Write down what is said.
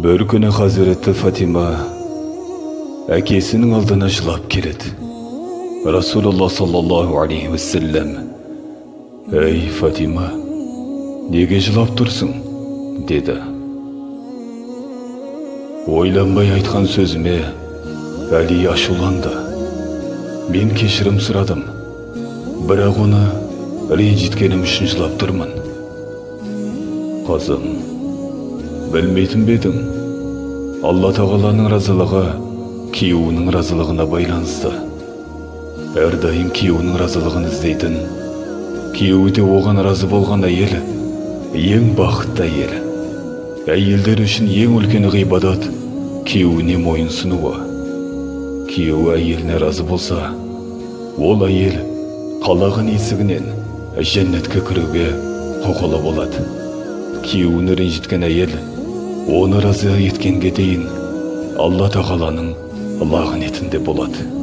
Бір күні Хазіреті Фатима әкесінің алдына жылап келеді. Расулалла саллаллаху алейхи уассалам: «Әй, Фатима, неге жылап тұрсың?» – деді. «Ойланбай айтқан сөзіме Әли ашуланды. Мен кешірім сұрадым, бірақ оны ренжіткенім үшін жылап тұрмын». «Қызым, білмейтін бе едің? Алла тағаланың разылығы күйеуінің разылығына байланысты. Әрдайым күйеуінің разылығын іздейтін, күйеуі де оған разы болған әйел ең бақытты әйел. Әйелдер үшін ең үлкен ғибадат – күйеуіне мойынсұнуы. Күйеуі әйеліне разы болса, ол әйел қалаған есігінен жәннатқа кіруге құқылы болады. Күйеуін ренжіткен әйел оны разы еткенге дейін Алла тағаланың лағнетінде болады».